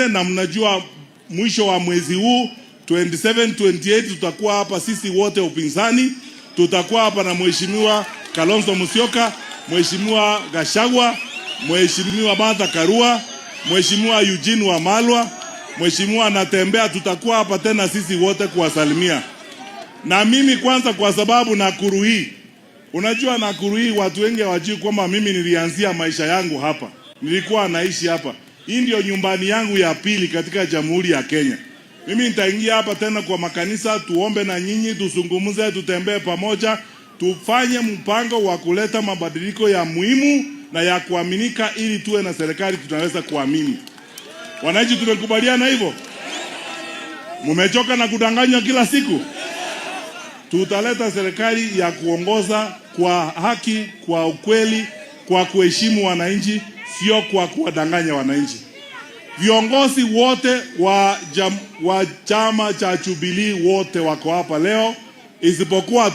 Tuende na mnajua mwisho wa mwezi huu 27, 28 tutakuwa hapa sisi wote upinzani, tutakuwa hapa na Mheshimiwa Kalonzo Musyoka, Mheshimiwa Gachagua, Mheshimiwa Martha Karua, Mheshimiwa Eugene Wamalwa, Mheshimiwa Natembeya, tutakuwa hapa tena sisi wote kuwasalimia. Na mimi kwanza, kwa sababu Nakuru hii, unajua Nakuru hii watu wengi hawajui kwamba mimi nilianzia maisha yangu hapa, nilikuwa naishi hapa. Hii ndio nyumbani yangu ya pili katika Jamhuri ya Kenya. Mimi nitaingia hapa tena kwa makanisa, tuombe na nyinyi, tuzungumze, tutembee pamoja, tufanye mpango wa kuleta mabadiliko ya muhimu na ya kuaminika, ili tuwe na serikali tunaweza kuamini. Wananchi, tumekubaliana hivyo? Mumechoka na kudanganywa kila siku? Tutaleta serikali ya kuongoza kwa haki, kwa ukweli, kwa kuheshimu wananchi, sio kwa kuwadanganya wananchi. Viongozi wote wa chama cha Jubilee wote wako hapa leo, isipokuwa tu